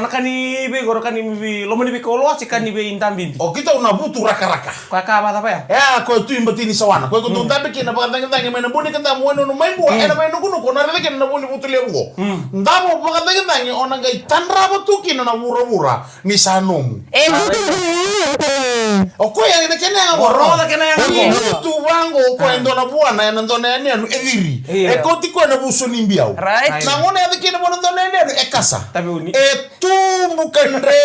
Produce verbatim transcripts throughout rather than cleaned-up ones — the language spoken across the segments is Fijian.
O na ka ni vei qo, na ka ni vei loma ni veikauloa se ka ni vei dabibi. O keitou na vutu rakaraka. Koya ka vacava ya? E a, koya tu i bati ni sawana. Koya ko tou dabe kina vakacagicagi mai na buni kadamu wai nunu mai bua. Ena vei nukunuku o na raica kina na vu ni vutu levu qo. Davo vakacagicagi o na qai tadrava tu kina na vuravura ni sa nomu. E vutu. O koya na kena yaga qo. O rogoca kena yaga qo. Ni vutu vaqo o koya e dua na vuana ena dua na yanuyanu e ciri. Io. E kauti koya na vuso ni biau. Right. Na gauna e yaco kina vua na dua na yanuyanu e kasa. Taveuni. E tubu ka dre.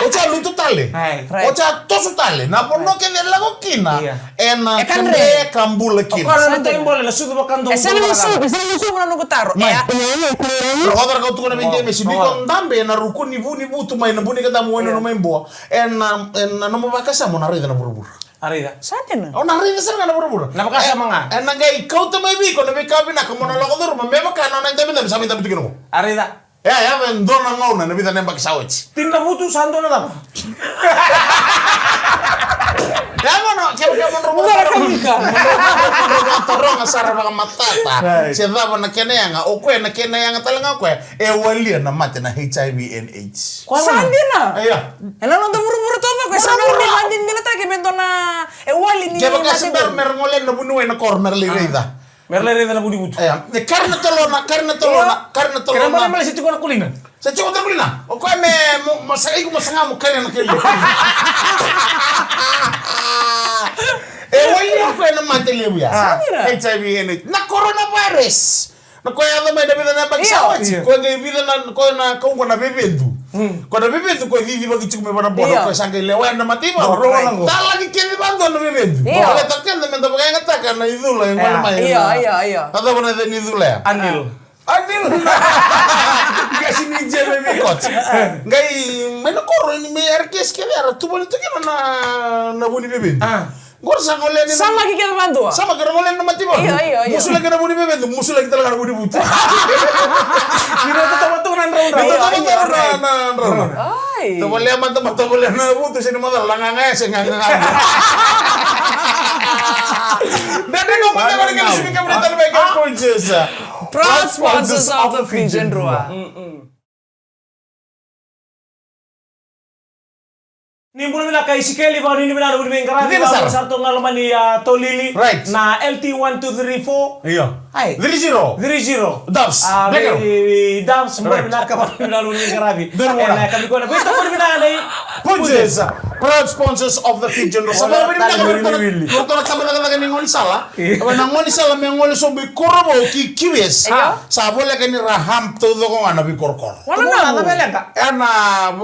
Oti a lutu tale. Ai. Right. Oti a toso tale. Na vanua kece e lako kina. Io. Ena kadre ka bula kina. O koya na tau ibole na sucu vakadua. E sega ni sucu, e sega ni sucu na noqu taro. Mai. E a. Rogoca ra kau tukuna vei Demesi, biko dabe ena ruku ni vu ni vutu mai na buni kadamu wai nunu mai bua. Ena, ena nomu vakasama o na raica na vuravura. A raica. Sa dina. O na raica sara ga na vuravura. Na vakasama ga. E, ena qai kauta mai vei iko na veika vinaka mo na lako curuma me vaka na nona idabedabe sa mai dabe tu kina qo. A raica. E a, ya me dua na gauna na vica na yabaki sa oti. Tini na vutu sa dua na cava? Ya mo na, ke, ke mo dro mo dro mo dro mo dro sara vakamatata. Right. Se cava na kena yaga, o koya na kena yaga tale ga o koya. E walia na mate na H I V and AIDS. Sa dina. Io. Ena noda vuravura taucoko, e sa na uri vakadinadinataki me dua na e wali ni mate. Kevaka se bera me ra gole na vuniwai na koro me ra lai raica. Me ra lai raica na vunivutu. Io. E kari na tolona, kari na tolona, kari na tolona. Kere male male se tiko na kulina. Se tiko na kulina. O koya me mo, mo sa iko mo saga mo kari na keli. E walia o koya na mate levu ya. Sa dina. H I V and AIDS. Na coronavirus. Na koya yaco mai na vica na yabaki sa oti, koya qai vica na, koya na kauqo na vevedu. Koya na vevedu koya cicivaki tiko mai vana bola, koya sa qai lewa na mataivalu. Talaki kece vadua na vevedu. Baleta keda meda vakayagataka na icula e gole mai. Io, io, io. Na cava na yaca ni cula ya? Anil. Anil. Qasi ni jeme mi koci. Qai mai na koro ni mai R K S kece era tuvani tu kina na, na vu ni vevedu. Qori sa gole ni sa laki kena vadua. Sa maki ra gole na mativalu. Io, io, io. Musulaki na vu ni vevedu, musulaki tale ga na vu ni vutu. Ni ra totoma tu na draudrau. Ni ra totoma tu na draudrau. Ai. Tavalea mada, mada tavalea na vutu, se ni macala na gaga, se gaga. Dede no mada mada kena sumi kemuri tale mai kena punches. Proud sponsors of the Fijian Drua. Ni bula vinaka Isikeli, vakanuinui vinaka na vuli veiqaravi. Dina sara. Vakanuinui sara tu ga lomani a Tolili. Right. Na L T one two three four. Io. Ai. Three zero. Three zero. Dubs. A, Black Arrow. Vei, vei Dubs, bula vinaka, vakanuinui vinaka na vuli veiqaravi. Dina bula. Ena, ka vei koya na vei tokoni vinaka nei. Punches. Proud sponsors of the Fijian Drua. Sa vakanuinui vinaka vei koya na taba cakacaka ni gaunisala. Io. Ena gaunisala me gole sobu i Korovou ki Q S. Io. Sa voleka ni ra hump taucoko ga na veikorokoro. Wala na. Ena,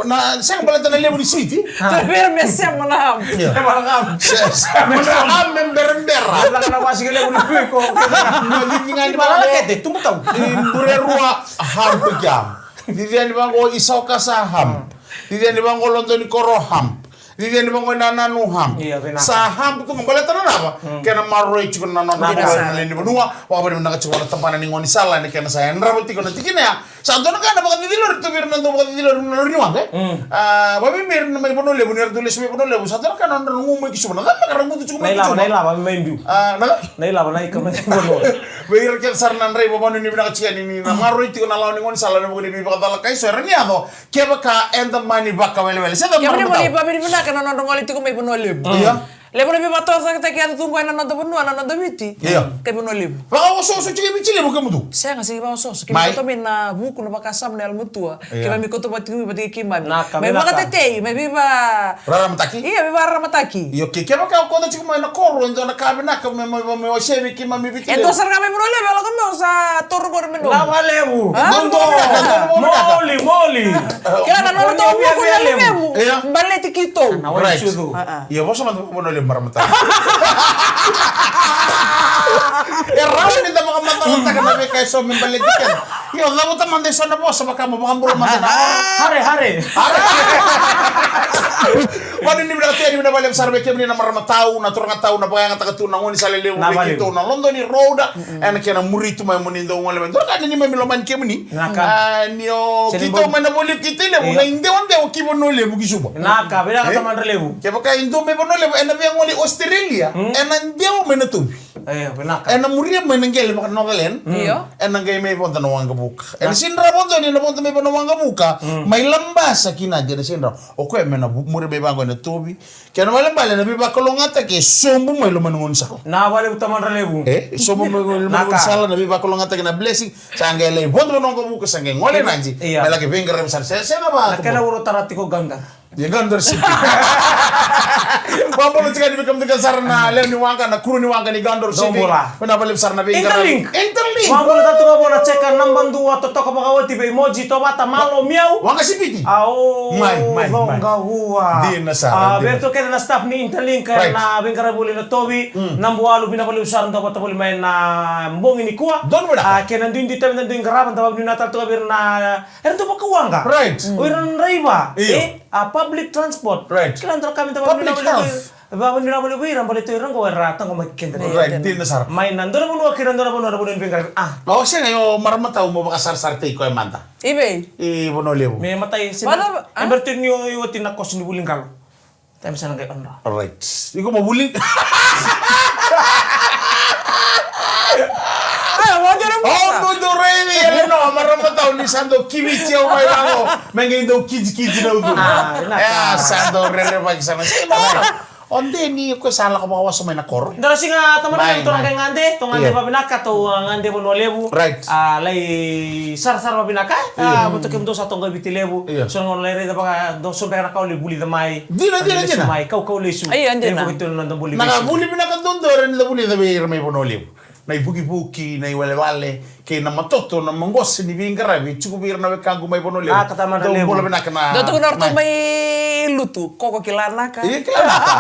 na, sega baleta na levu ni switi. Tavera me sema na ham. Io. Sema na ham. Se-, sema na ham me berabera. Ena na wasi ke levu ni switi ko. Na vivi ga ni vako. Kete, tumu tau. I Burerua ham tu kia. Vivi ga ni vako i Saukasa ham. Vivi ga ni vako Lodoni Koro ham. Cici ni vaqo na nanu ham. Io, vinaka. Sa ham tu ga baleta na cava? Mm. Kena maroroi tiko na nona. Vinaka sara. Na lewe ni vanua, vakavinavinaka tiko na tabana ni gaunisala, ni kena sa yadrava tiko na tikina ya. Sa dua na ka na vakacicilori tu vei ira na dau vakacicilori na lori ni waqa, e? Mm. A, vakabibi ira na mai Vanua Levu, ni ra dau lesu mai Vanua Levu, sa dua na ka na nodra gumaua ki Suva. Na cava ka ra gutu tiko mai ki Suva? Na ilavo, na ilavo, mai biu. A, na cava? Na ilavo, na ika mai Vanua. Vei ira kece sara na draiva, vakanuinui vinaka tiko yani ni na maroroi tiko na lawa ni gaunisala, na vuku ni veivakacalaka eso era ni yaco. Kevaka eda mani vakawelewele. Se da mani vakawelewele. Kevaka mani vakavinavinaka na nodra gole tiko mai Vanua Levu. Io. Levu na veivatorocaketaki yaco tu qo ena noda vanua, na noda Viti. Io. Kai Vanua Levu. Vakaosooso tiko i Viti Levu kemudou. Sega, sega ni vakaosooso. Mai. Keimami kauta mai na vuku, na vakasama, na yalomatua. Io. Keimami kauta vata tiko, vata kei keimami. Naka, mai vakatetei, mai veiva- Raramataki? Io, veivararamataki. Io, ke, kevaka o koto tiko mai na koro, e dua na ka vinaka me, me, me, me wasea vei keimami Viti Levu. E dua sara ga mai Vanua Levu, e lako mai, o sa toro qori me nomu. Lava levu. A? Nomu, nomu, nomu, nomu. Moli, moli. Kila na nona tou vuku na levu. Io. Baleti keitou. Right. A, a. Io, vosa mada vaka Vanua Levu, marama tau. E rawa ni da vakamacalataka na veika eso me baleti keda. Io, cavuta mada eso na vosa vaka mo vakabula mada na. Hare, hare. Hare. Vakanuinui vinaka tu yani, vinaka vakalevu sara vei kemuni na marama tau, na turaga tau, na vakayagataka tu na gaunisala levu vei keitou na Lodoni Road. Ena kena muri tu mai mo ni dau gole mai. Dua na ka ni neimami lomani kemuni. Vinaka. A, ni o keitou mai na voli keitou levu, na idewadewa ki Vanua Levu ki Suva. Vinaka, vinaka tamada levu. Kevaka e dua mai Vanua Levu ena via gole i Australia, ena dewa mai na tauvi. E, vinaka. Ena muria mai na qele vaka Northern. Io. Ena qai mai vodo na waqavuka. Ena sidra vodo ni na vodo mai vaka na waqavuka. Mm. Mai Labasa ki Nadi ena sidra. O koya me na vu-, muria mai vaqo ena tauvi. Kena ibalebale na veivakalougatataki e sobu mai loma ni gaunisala. Na vakalevu tamada levu. E, sobu mai loma ni gaunisala na veivakalougatataki na blessing. Sa qai lai vodo vaka na waqavuka, sa qai gole Nadi. Io. Me laki veiqaravi sara. Se, se na va. Na kena uro tara tiko qaqara. Ia, Gandor City. Vakabula tiko yani vei kemudou kece sara na lewe ni waqa, na kuru ni waqa ni Gandor City. Vinaka vakalevu sara na veiqaravi. Interlink. Interlink. Vakabula tale tu ga vua na cheka naba dua, totoka vakaoti vei Moji, Tovata, Malo, Miau. Waqa Sipiti. Ao, mai, mai, mai. Coqaua. Dina sara, dina. A, vei iratou kece na staff ni Interlink, right, na veiqaravi voli na tauvi, mm, na bualu, vinaka vakalevu sara, dou vata voli mai na bogi nikua. Donu vinaka. A, kei na duidui tavi na dui qarava, da vakavinavinaka tale tu ga vei ira na Era dau vakawaqa. Right. O ira na draiva. Io. E, a public transport. Right. Kila dua na ka me da vakanuinui. Public health. Vakanuinui voli vei ira, baleta o ira qo era taqomaki keda. Right, dina sara. Mai na dua na vanua ki na dua na vanua, na vanua ni veiqaravi. A. O sega, io, marama tau, mo vakasarasarataki koya mada. I vei? I Vanua Levu. Me matai se. Mada, a? E bera tu ni o, oti na koso ni vuli qalo. Time sa na qai on ra. Alright. Iko mo vuli. Ai, mo dua na vosa. O, mo dua raici, e, no, marama tau ni sa dau kiviti au mai vaqo. Me qai dau kijikiji na ucu. A, vinaka. E, sa dau rerevaki sa na. Sa na. O de ni ko sa lako vakawasa mai na koro. Dua na siga tamana, tou na qai gade, tou gade vavinaka, tou gade Vanua Levu. Right. A, lai sarasara vavinaka. A, mo tou kemudou sa tou qai Viti Levu. Io. So na gauna lai raica vaka, dou so beka na ka o lai vulica mai. Dina, dina, dina. Mai, kaukau lesu. Io, dina. Levu keitou na noda buli. Na ka vuli vinaka duadua era ni da vulica vei ira mai Vanua Levu. Na ivukivuki, na iwalewale, kei na matoto, na maqosa ni veiqaravi e tiko vei ira na wekaqu mai Vanua Levu. Ah, ka tamata levu. Dou bula vinaka na. Dou tukuna o ratou mai Lutu, koko kila naka. Io, kila naka.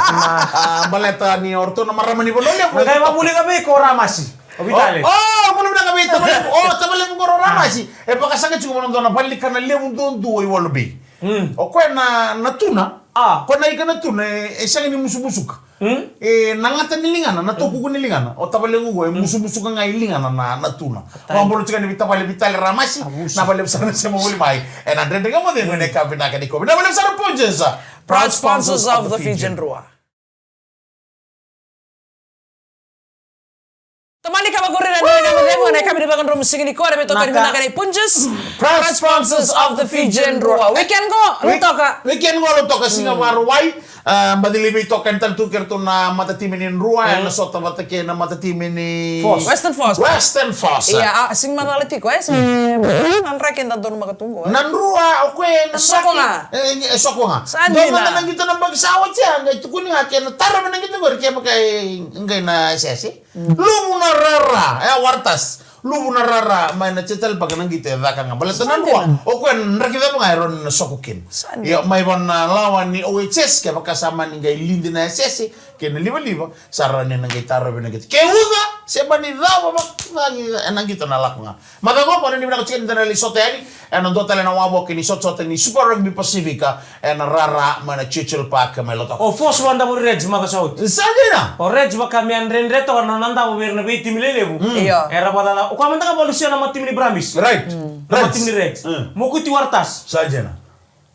Ah, baleta ni o ratou na marama ni Vanua Levu. Na qai vakavulika vei iko o Ramasi. O Vitale. Oh, oh, bula vinaka vei Tavalevu. Oh, Tavalevu qori o Ramasi. E vakasaqara tiko vua na dua na valenikana levu duadua i Wallaby. Mm. O koya na, na tuna. Ah. Koya na ika na tuna, e, e sega ni musumusuka. Mm. E, na gata ni ligana, na tokuku ni ligana. O Tavalevu qo, e musumusuka ga i ligana na, na tuna. Vakabula tiko yani vei Tavalevu, Vitale Ramasi. Avusu. Vinaka vakalevu sara na sema voli mai. Ena Dredre Ga Mo Cegu ena yakavi vinaka nikua. Vinaka vakalevu sara Punjas. Proud sponsors of the Fijian Drua. Tamani ka vakuri na Dredre Ga Mo Cegu, na yakavi ni vakadromu siga nikua, na veitokani vinaka ni Punjas. Proud sponsors of the Fijian Drua. Weekend qo, Lautoka. Weekend qo, Lautoka, siga Vakarauwai. Ah, baci lai veitokani tale tu kei ratou na matatimi ni Drua, ena sota vata kei na matatimi ni Force. Western Force. Western Force. Ia, a, siga macala tiko, e, siga, na draki eda donumaka tu qo, e. Na Drua, o koya, na draki. Soko ga. E, e, soko ga. Sa dina. Dua mada na qito na baki sa oti ya, qai tukuni ga kei na taro me na qito qori, kevaka e, qai na sese. Mm. Luvu na rara, e, Waratasi. Luvu na rara, mai na Churchill Park na qito e caka ga. Baleta na Drua, o koya na draki cava ga e rawa ni na soko kina. Sa dina. Io, mai vua na lawa ni O H S, kevaka sa mani qai lidi na sese, kei na livaliva, sa rawa ni na qai tarovi na qito. Ke uca, se mani cava, va, va, ena qito na lako ga. Macawa qo, ena ni vinaka tiko ni da na lai sota yani, ena dua tale na wavoki ni sotasota ni Super Rugby Pacifica, ena rara mai na Churchill Park mai Lautoka. O Force vakadavori Reds macawa sa oti. Sa dina. O Reds vaka me a dredre toka na nona davo vei ira na veitimi lelevu. Mm. Io. Era vakacala, o koya mada ga valusia na matimi ni Brumbies. Right. Mm. Na matimi ni Reds. Mm. Mokuti Waratasi. Sa dina.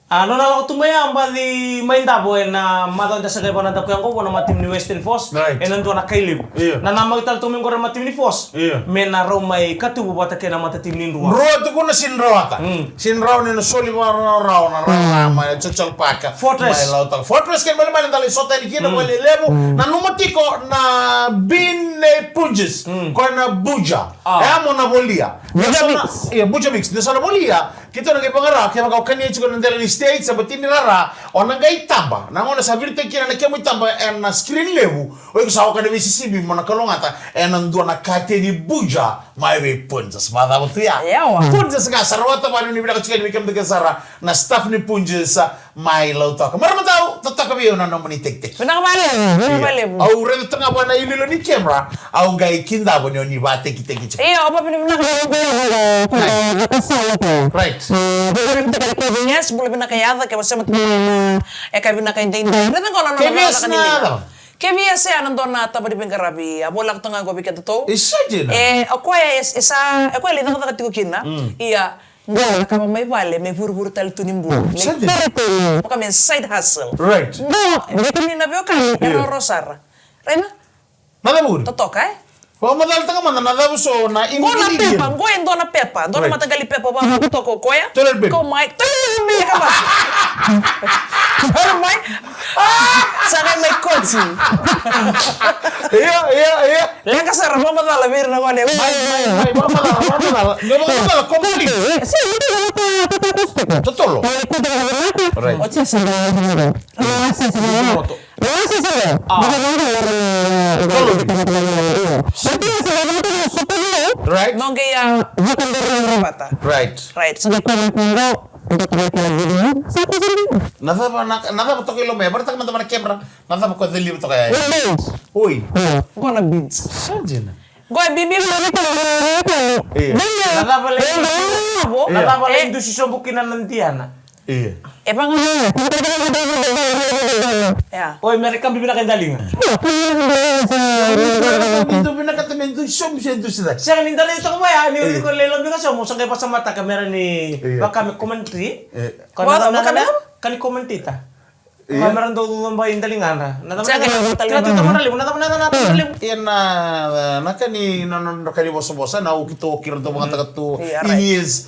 A, nona lako tu mai ya, baci mai davo ena macawa eda sa qai vakanadaku ya qo vua na matimi ni Western Force. Right. Ena dua na kai levu. Io. Na namaki tale tu mai qori na matimi ni Force. Io. Me na rau mai katuvu vata kei na matatimi ni Drua. Drua tukuna sega ni rawata. Mm. Sega ni rawa ni na soli vakarawarawa na rara mai Churchill Park. Fortress. Mai Lautoka. Fortress kei na Malemale da lai sota yani kina, mm, Valelevu. Mm. Nanuma tiko na bean ni Punjas. Mm. Koya na buja. Ah. E amo na volia. Buja mix. Ia, buja mix. Ni sa na volia. Keitou na qai vaqara, kevaka o kania tiko na dela ni stage, se batini rara, o na qai taba. Na gauna sa viritaki kina na kemu itaba ena screen levu, o iko sa oka na veisisivi mo na kalougata ena dua na kateni buja mai vei Punjas. Vakacava tu ya? Yawa. Punjas ga sara, rawata vakanuinui vinaka tiko yani vei kemudou kece sara na staff ni Punjas mai Lautoka. Marama dau, totoka vei au na nomuni tekiteki. Vinaka vakalevu, vinaka vakalevu. Au raica tu ga vua na iloilo ni camera, au qai kidava ni o ni vakatekiteki tiko. Io, au vakavinavinaka. Right. Yes, bula vinaka yaca, kevaka sema tu mai na, e, ka vinaka i daidai. Raica qo na nona K V S na cava? K V S e a na dua na tabana ni veiqaravi, a voleka tu ga qo vei kedatou. E sa dina. E, o koya e, e sa, o koya e lai cakacaka tiko kina. Mm. Ia, qo na cakava mai vale, me vurevure tale tu ni bula. Sa dina. Me tere tale. Vaka me side hustle. Right. Qo, vei kemuni na veiwekani, e rawarawa sara. Raica? Na cava qori? Totoka, e? Vakamacalataka mada na cava so na ingredient. Qo na pepa, qo e dua na pepa. Dua na mataqali pepa vakavuku toka o koya. Toilet paper. Kau mai, toilet paper, ka basi. Kau mai. Sa qai mai koti. Ia, ia, ia. Leqa sara, vakamacala vei ira na gone. Mai, mai, mai, vakamacala, vakamacala. Qai vakamacala complete. Totolo. Right. Right. Right. Na cava, na, na cava toka i loma ya? Vakaraitaka mada vua na camera. Na cava ko caliva toka ya? Oi. Qo na beans. Sa dina. Qo e bibi. Io. Na cava lai, na cava lai dusi sobu kina na Diana? Io. E vaka ga. Ia. Oi, mera kabi vinaka i daliga. Ni tu vinaka tu me dusi sobu se dusi cake. Sega ni daliga toka mai, a, ni iko lai lobi ga sobu, sa qai vakasamataka mera ni vaka me commentary. Ka ni commentator. Ia. Ka mera dau cuva bai daligadra. Na cava na cava na cava na cava na cava na levu. Ia na, na ka ni, na, na, na ka ni vosavosa, na au keitou kira dau vakataka tu. Ia, right. In years,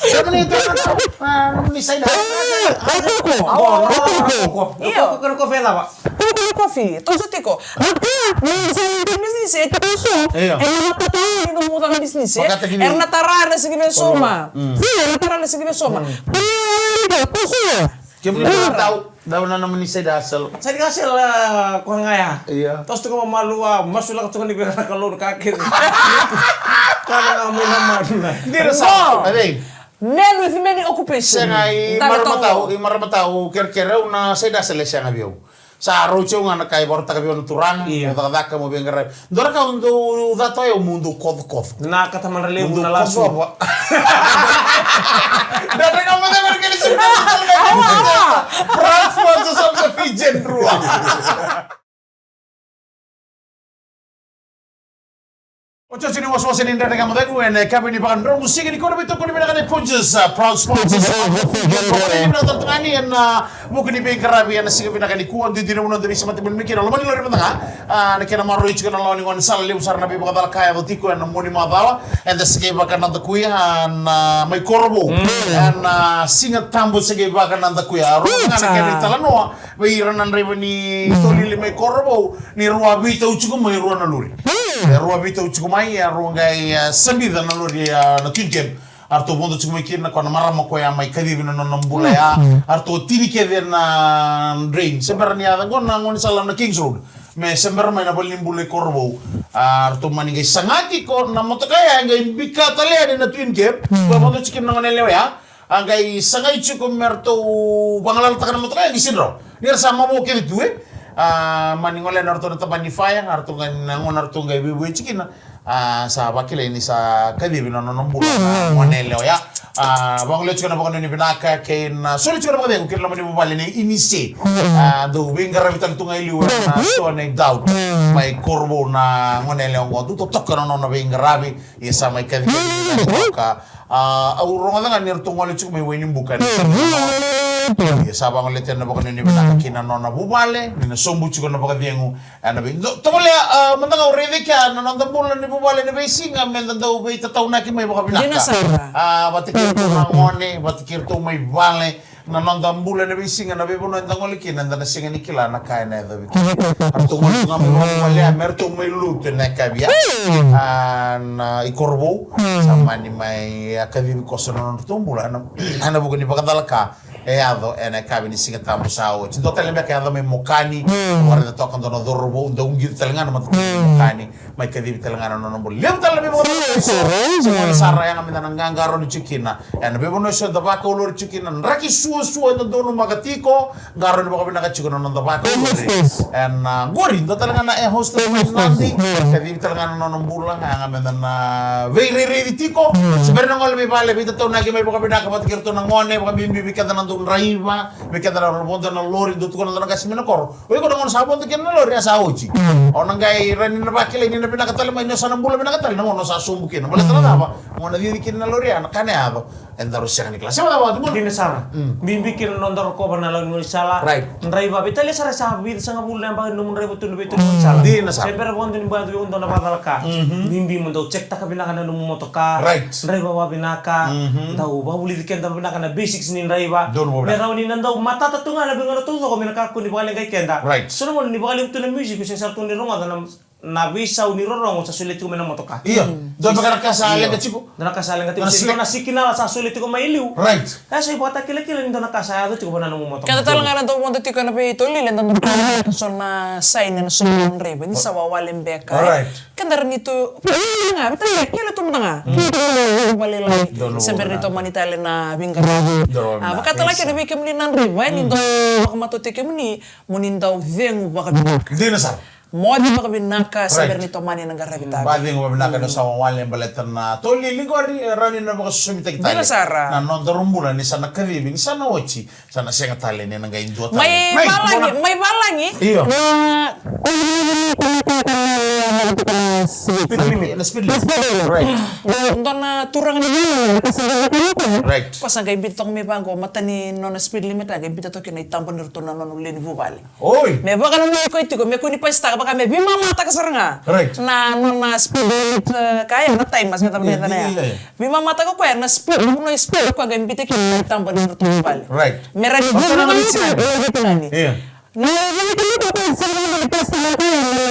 Kemuni tau na tau, ah, nomuni saina. Eh, o koko. O koko. Io. O koko, koko, koko, koko, koko. Koko, koko, kofi. Toso tiko. Na ka, ni sa ni business, e tiko so. Io. E na tata ni nomu caka business, e. Era na tara na sigi me soma. Mm. Io, era na tara na sigi me soma. Mm. Io, toso. Kemuni tau. Dau na nomuni side hustle. Side hustle, ah, koya ga ya. Io. Toso tiko vakamalua, masulaka tiko ni vei ira na Kalou na ka kece. Koya ga mai na mana. Dina sa. No. Ade. Men with many occupations. Sega i maramatau, i maramatau kerekere au na side hustle e sega vei au. Sa rauti au ga na ka e vakarautaka vei au na turaga, io, mo cakacaka, mo veiqaravi. Dua na ka au dau cata, au mo dau kocokoco. Na katamadra levu na lasu. Dua na ka mada mera kena sika. Awa, awa. Proud sponsors of the Fijian Drua. Otioti ni wasewase ni Dredre Ga Mo Cegu ena yakavi ni vakadromu siga nikua. Na veitokoni vinaka ni Punjas, uh, proud sponsors of the Fijian Drua. Ni vinaka tale tu ga ni ena vuku ni veiqaravi ena siga vinaka nikua. Duidui na vanua da veisemati mai kina, lomani lori mada ga. Ah, na kena maroroi tiko na lawa ni gaunisala, levu sara na veivakacalaka e yaco tiko ena mua ni macawa. Eda se qai vakanadakuya, ah, na mai Korovou. Mm. Ena, ah, Siga Tabu se qai vakanadakuya. Rua ga na kena italanoa vei ira na draiva ni tolili mai Korovou, ni rua veitau tiko mai rua na lori. Mm. E rua veitau tiko mai, e rua qai, ah, sabica na lori, ah, na Twin Cab. A ratou vodo tiko mai kina, koya na marama koya mai kacivi na nona bula ya. Mm. A ratou tini kece na drain. Se bera ni yaco qo na gaunisala na Kings Road. Me se bera mai na valenibula i Korovou. A ratou mani qai saga tiko na motoka ya, qai bika tale yani na Twin Cab. Mm. Koya vodo tiko kina na gone yalewa ya. A qai sagai tiko me ratou vagalalataka na motoka ya, qai sega ni rawa. Ni ra sa mavoa kece tu, e. A mani gole na ratou na tabana ni fire, a ratou qai na gona ratou qai veivueti kina. A sa vakilai ni sa kacivi na nona bula na gone yalewa ya. A vagolea tiko na vakanuinui vinaka kei na soli tiko na vakacegu kei na loma ni vuvale nei Inise. A dau veiqaravi tale tu ga i liu ena store nei Daud. Mai Korovou na gone yalewa oqo, dau totoka na nona veiqaravi. Ia sa mai kacivi toka. A, au rogoca ga ni ratou gole tiko mai Wainibuka. Ia sa vagolea tale na vakanuinui vinaka kei na nona vuvale, ni na sobu tiko na vakacegu. Ena vei, do, tovolea, a, mada ga au raica kea na noda bula ni vuvale ena veisiga, meda dau veitataunaki mai vakavinaka. Dina sara. A, vata kei iratou na gone, vata kei iratou mai vale. Na noda bula ena veisiga, na veivanua eda gole kina, eda na sega ni kila na ka ena yaco vei keda. Ratou gole tu ga mai vakavalea, me ratou mai lutu ena yakavi ya. A, na i Korovou, sa mani mai, a, kacivi koso na nodratou bula, ena, ena vuku ni vakacalaka e yaco ena yakavi ni Siga Tabu sa oti. Dua tale beka e yaco mai Mokani, au raica toka dua na cauravou, dau uqeta tale ga na mataka mai Mokani. Mai kacivi tale ga na nona bula. Levu tale na veivakadonui. Sega ni sa ra yaga meda na qaqarauni tiko kina. Ena veivanua eso eda vakaulori tiko kina, draki suasua eda donumaka tiko, qarauni vakavinaka tiko na noda vakaulori. Ena qori, dua tale ga na air hostess mai Nadi, kacivi tale ga na nona bula, yaga meda na veirairaici tiko. Se bera na gole mai vale, veitataunaki mai vakavinaka vata kei iratou na gone, vakabibi vei keda na dau draiva, vei keda na vodo na lori, dau tukuna na dau na qase mai na koro. O iko na gauna sa vodo kina na lori, a sa oti. Mm. O na qai rai ni na vakilai ni na vinaka tale mai, ni o sa na bula vinaka tale, na gauna o sa sobu kina. Baleta na cava? Gauna cici kina na lori, a na ka na yaco. Edaru sega ni kila. Se vacava tu bula. Dina sara. Mm. Bibi kina na noda rokova na lawa ni gaunisala. Right. Draiva, veitalia sara sa vica sagavulu na yabaki nomu draiva tu na veitalia gaunisala. Dina sara. Se bera vodo ni bula tu vei au dau na vakacalaka. Mhm. Bibi mo dau check taka vinaka na nomu motoka. Right. Draiva vavinaka. Mhm. Dau vavulici keda vinaka na basics ni draiva. Donu vavinaka. Me rawa ni na dau matata tu ga na veigauna taucoko me na kakua ni vakaleqai keda. Right. So na gauna ni vakalevu tu na music, se sara tu ni rogoca na Na veisau ni rorogo sa solia tiko mai na motoka. Io. Dua beka na ka sa leqa tiko. Dua na ka sa leqa tiko. Na Se dua na sikinala sa solia tiko mai liu. Right. Ka sa ivakatakilakila ni dua na ka sa yaco tiko vua na nomu motoka. Keda tale ga na dau vodo tiko ena veitolili, eda dau so na saini ena so na draiva ni sa wawale beka. Right. Keda rawa ni tu. Ga, vita ga, kele tu mada ga. Vale lai. Se bera ni tomani tale na veiqaravi. Vaka tale kina vei kemuni na draiva, ni dau vakamatau tiko kemuni, mo ni dau cegu vakavinaka. Dina sara. Moce vakavinaka, se bera ni tomani na qaravi tavi. Ba cegu vakavinaka na sa wawale baleta na tolili qori, e rawa ni na vakasosomitaki tale. Dina sara. Na nodaru bula ni sa na kacivi, ni sa na oti, sa na sega tale ni na qai dua tale. Mai valagi, mai valagi. Io. Na speed limit. Na speed limit. Right. Dua na turaga ni vale, ka sa qai bita toka mai vaqo, mata ni nona speed limit, a qai bita toka na itaba ni ratou na nona lewe ni vuvale. Oi. Me vakananumi koya tiko, me kua ni pasitaka, vaka me veimamataka sara ga. Right. Na nona speed limit, e, ka ya na time, mas me tava na ya. Veimamataka koya na speed, na nona speed koya qai bita kina na taba ni ratou vale. Right. Me rawa ni veimamataka sara ga. Io. Na veimamataka sara ga na pasitaka koya na.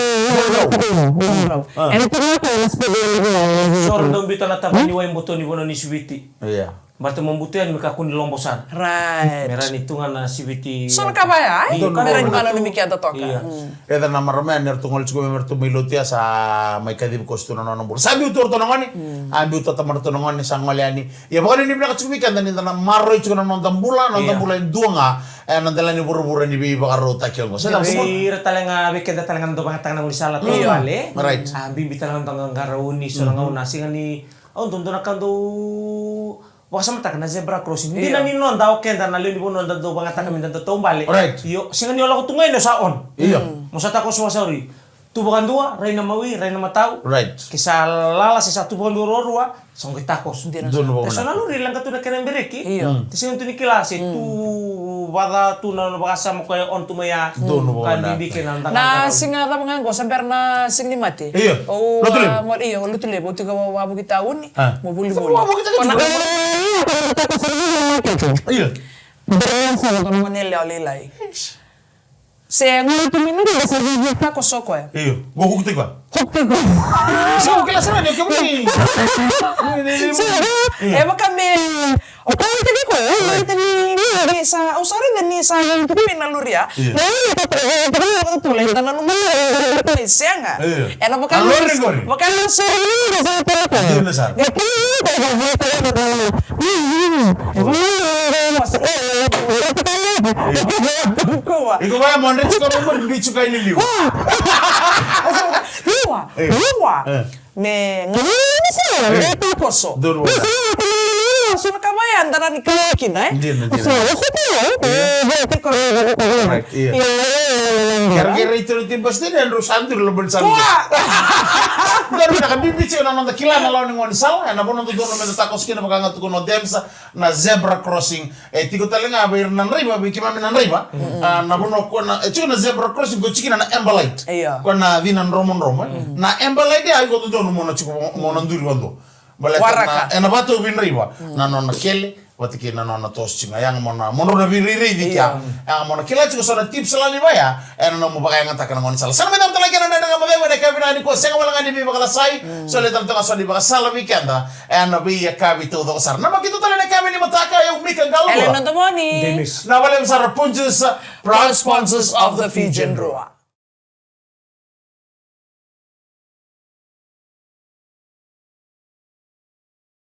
Ena tiko koya na speed limit. So ratou bita na taba ni wai botoni vona ni siviti. Io. Baleta mo butu yani me kakua ni lobo sara. Right. Me rawa ni tu ga na siviti. So na ka vaya, e? Io, me rawa ni vakananumi keda toka. Io. Eda na marama yani, eratou gole tiko mai, eratou mai lotu ya, sa mai kacivi koso tu na nona bula. Sa biu tu o ratou na gone. A biu tu o tamaratou na gone, sa gole yani. Ia vakananumi vinaka tiko vei keda ni da na maroroi tiko na noda bula, noda bula e dua ga. E na dela ni vuravura ni veivakarautaki oqo. Sa da vei ira tale ga, vei keda tale ga na dau vagataka na gaunisala taubale. Right. A bibi tale ga na dau qaqarauni, so na gauna sega ni Au dodonu na ka dau vakasamataka na zebra crossing. Io. Dina ni noda o keda na lewe ni vanua da dau vagataka me da dau taubale. Right. Io, sega ni o lako tu ga ina o sa on. Io. Mo sa takoso vakasauri. Tu vakadua, rai na mawi, rai na matau. Right. Ke sa lala se sa tu vakadua ruarua, sa qai takoso. Dina. Donu. E so na lori e leqa tu na kena bereki. Io. Te sega tu ni kila se tu vata tu na vakasama koya on tu mai ya. Donu. Ka bibi kina na. Na siga cava ga qo, sa bera na siga ni mate. Io. Lotulevu. Io, Lotulevu, au tiko Wavokitauni. Mo volivoli. Io. Bera sa ko na gone yalewa lailai. Se gole tu mai na rua, sa viavia takoso koya. Io. Qo kukutiko. Kukutiko. Sa kila sara ni o kemuni. E vaka me O koya tani koya, e tani ni sa, au sa raica ni sa yau tuku mai na lori ya. Na lori ya, e tani ni sa nanuma ni sega. Ena vaka na lori qori. Vaka na lori qori sa tara koya. Dina sara. E kila ni koya sa tara koya. Iko vaya mo dre tiko mai mo biu tiko i liu. Liwa, liwa. Me galu ni sa, me takoso. Donu. So na ka vaya da na ni kala kina, e? Dina, dina. So, so ko, e, e, tiko. Right, io. Io, io, io, io. Kera kera i tiro ti bas tini, Andrew Sandri, lo bel Sandri. Donu na ka bibi tiko na noda kila na lawa ni gaunisala, e na vanua dodonu me da takoso kina vaka ga tukuna o Dems, na zebra crossing. E tiko tale ga vei ira na draiva, vei keimami na draiva. A, na vanua ko na, e tiko na zebra crossing, ko tiko kina na amber light. Io. Ko na cina dromodromo, e. Na amber light ya, iko dodonu mo na tiko, mo na duri vadua. Baleta na, ena vakatau vei draiva. Na nona kele, vata kei na nona toso tiko ga, yaga mo na, mo drau na veirairaici kea. Io. Yaga mo na kila tiko so na tips lala ni vaya, ena nomu vakayagataka na gaunisala. Sa na mai cava tale ga na dredre ga mo cegu ena yakavi vinaka nikua, sega wale ga ni veivakalasai, so le tale toka so ni vakasala vei keda, ena veiyakavi taucoko sara. Na makita tale ena yakavi ni mataka, e au Mika Galuva. Elena Domoni. Demis. Na vale sara Punjas, proud sponsors of the Fijian Drua.